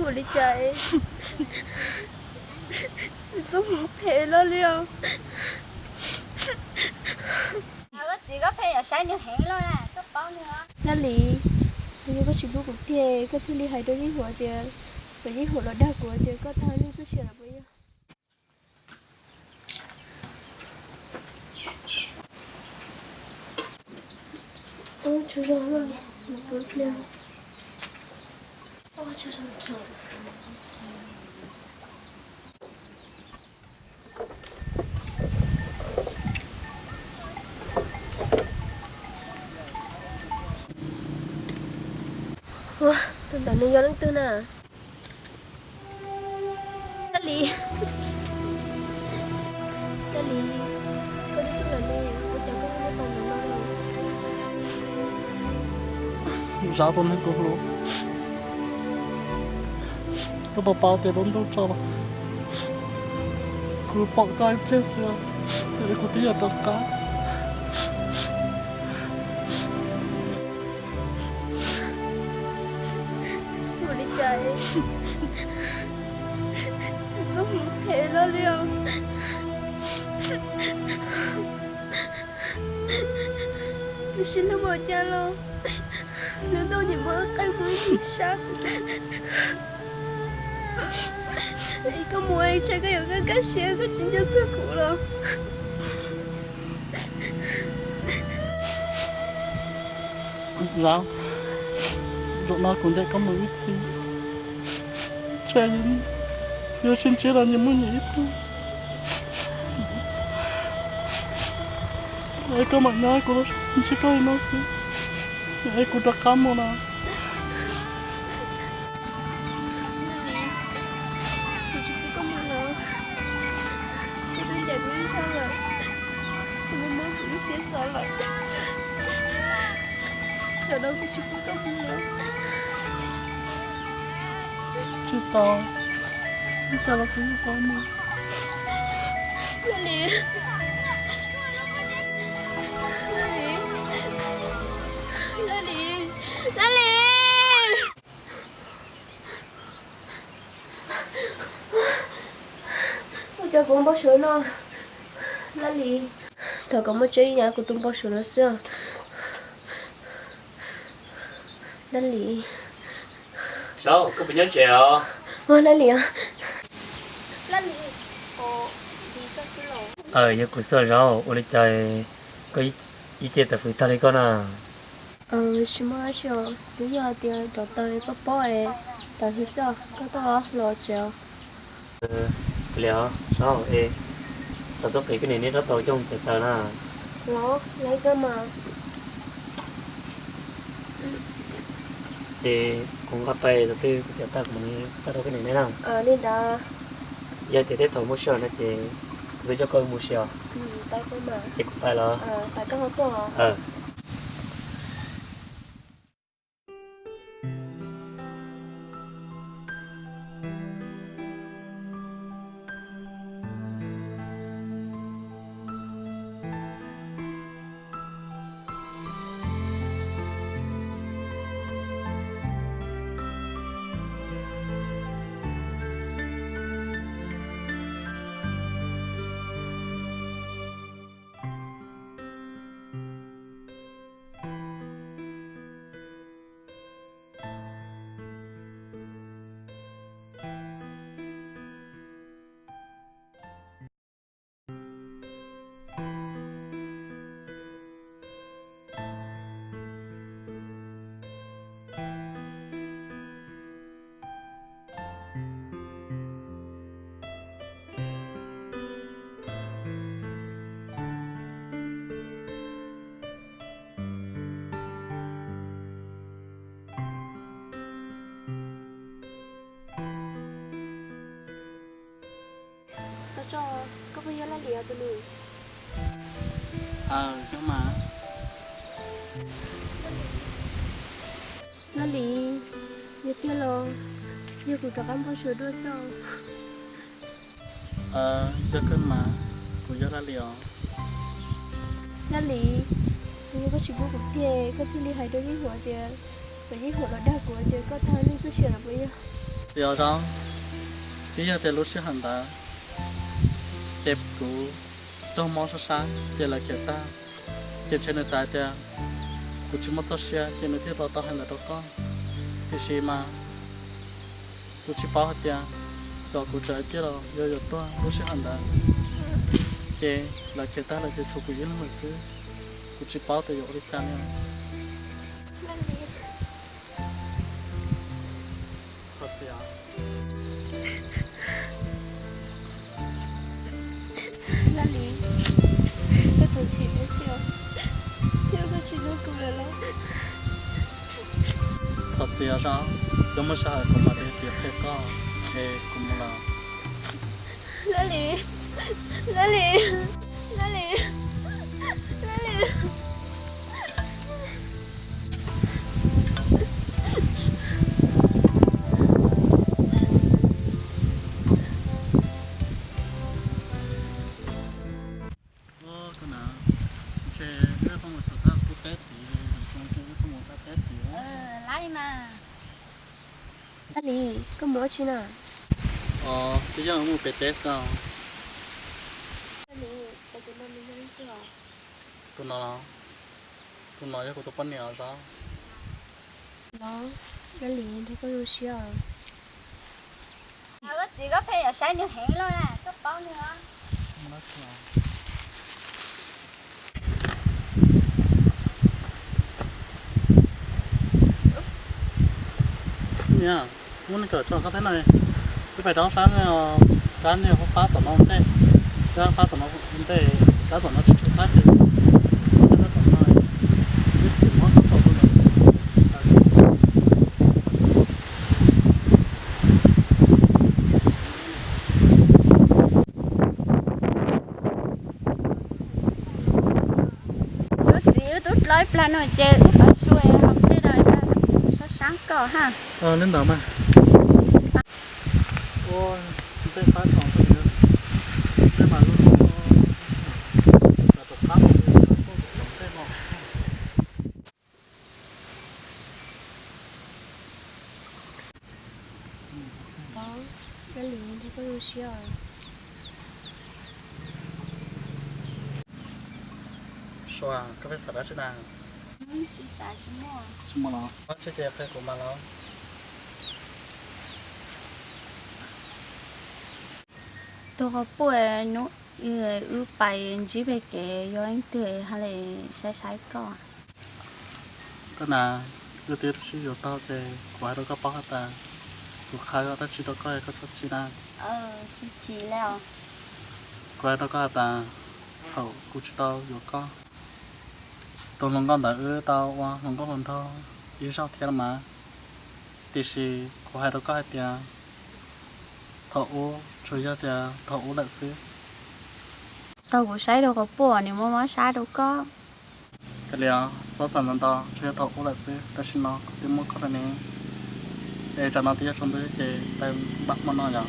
Ua li cas txoj hmoov phem loj li os. Koj txiv koj pheej yuav saib nws heev loj, koj paub nws. Laj Lis, yog koj tsis hlub kuv tiag koj thiaj li hais rau Yeej Huam tias, kom Yeej Huam los dag kuv tias koj tag neej txoj sia lawm puas yog? Ua, tus ntawm nws yog leej twg na? Laj Lis, Laj Lis, koj twb tuaj lawm ne, ua cas koj ho muaj tos ntawm no lawm? Zab tus neeg kuv hlub, koj puas paub tias lub ntuj tsaus los kuv pom koj ib pliag xwb es kuv twb yuav rov qab. Ua li cas txoj hmoov phem loj li os. Lub sij hawm ua cas los lub ntuj nyias muaj qe muaj ib sab. Es koj mus es ntshe koj yuav kaj kaj siab koj tsis nco txog kuv los. Zaum no kuv ncaim koj mus ib txhis, ntshe yuav tsis ntsib los nyias muaj nyias ib tug. Es koj mam nyob, kuv ntsib koj li no xwb, es kuv rov qab mus na. Kuv tsis pub koj mus lawm. Koj twb ncaim kuv ib zaug lawm, koj muab kuv lub siab txov lawm. Zaum no kuv tsis pub koj mus lawm. Tsis tau, ib tag los kuv yeej tau mus. Laj Lis, Laj Lis, Laj Lis, Laj Lis. Ua cas kuv npau suav no, Laj Lis? Thov kom muaj tseeb ib yam kuv tus npau suav no xwb. Laj Lis. Zaub, koj puas nyob tsev os? Ua, Laj Lis os. Laj Lis. Yog kuv xwb Zaub, ua li cas koj ib ce tawm fwv tag li koj na? Tsis muaj dab tsi os, twb yog tias rov tau koj paub es tawm hais xwb os, koj tuaj los tsev os. Li os, Zaub, es xav tuaj qiv koj niam neb rab taus coj mus txiav taws na. Los, li koj mas. Ces kuv nqa pais, thaum twg kuv txiav tag kuv mam li xa rau koj niam neb na. Li ntawd. Yog tias tej thaum muaj sij hawm no ces kuv twb coj koj mus si os. Ces kuv pais los. Tau tso, koj puas yog Laj Lis tus nus? Aws, yog mas. Laj Lis, yog tiag los yog kuv rov qab npau suav dua xwb. Yog kawg mas, kuv yog Laj Lis os. Laj Lis, yog koj tsis hlub kuv tiag koj thiaj li hais rau Yeej Huam tias, kom Yeej Huam los dag kuv tias koj tag neej txoj sia lawm puas yog? Txiv Zoo, twb yog tias lub sij hawm ntawd ces kuv raug mob sab sab ces lawv khiav tag, ces ntshe nws xav tias kuv tsis muaj txoj sia ces nws thiaj los tau hais ntawd rau koj. Tiam sis mas kuv tsis paub hais tias xyov kuv tseem ciaj los yuav yuav tuag lub sij hawm ntawd, ces lawv khiav tag lawm ces tshuav kuv ib leeg lawm xwb. Kuv tsis paub tias yuav ua li cas li. Thov txim os. Laj Lis, koj tseem chim thiab tsis, thiab koj tsis hlub kuv lawm los? Thov txim os Zoo, yuav muaj sij hawm kuv mam li piav qhia koj, es kuv mus lawm. Laj Lis, Laj Lis, Laj Lis, Laj Lis. Ua, koj na, ntshe wb pheej mus xyuas tab pub teb tid, ntshe wb pheej mus tab teb tid. Laj Lis, koj mus ua tsi na? Os, twb yog wb mus pem teb xwb. Laj Lis, tus no, tus no yog kuv tus poj niam os Zoo. Los, Laj Lis, nrog koj zoo siab os. Koj txiv, koj pheej yuav saib nws heev los na, koj paub nws os. Niam, muab neeg kawm tso koj thiab na. Wb pais rau sab, sab niag qab tom no ntej, sab qab tom no ntej, sab tom no tsis tshua qab ces, sab tom no, wb tsis muab koj tau lawm. Wb txiv wb tub dlawb ib plag no ces wb pab su hauv ntej no ib plag, sab sab koj ha. Li ntawd mas. Ua ntej qab tso, ntej mas lub, tom qab ntej no. Koj li nrog koj zoo siab os. Sua, koj pheej xav dab tsi na? Tsis xav, tsis muaj. Tsis muaj los? Tsis ces qhia kuv mas los. Tus qhov puaj hnub wb pais ntsib pem kev yog leej twg hais li saib saib koj. Koj na, wb twb sib yuav tau ces kuv hais rau koj paub has tas, kuv qhia dab tsi rau koj es koj txhob chim na. Kuv hais rau koj has tas, thaum kuv tsis tau yuav koj, tus hluas nkauj ntawd wb tau ua hluas nkauj hluas nraug ib zaug thiab los mas. Tiam sis kuv hais rau koj hais tias, thaum ub tsuas yog tias thaum ub lawm xwb. Thaum kuv saib rau qhov puaj nws muaj mob sab rau koj. Kav liam, txhob xav ntau ntau, tsuas yog thaum ub lawm xwb, tam sim no kuv twb muaj koj lawm ne. Es tsam no twb yog tsaus ntuj ces peb npaj hmo noj yom?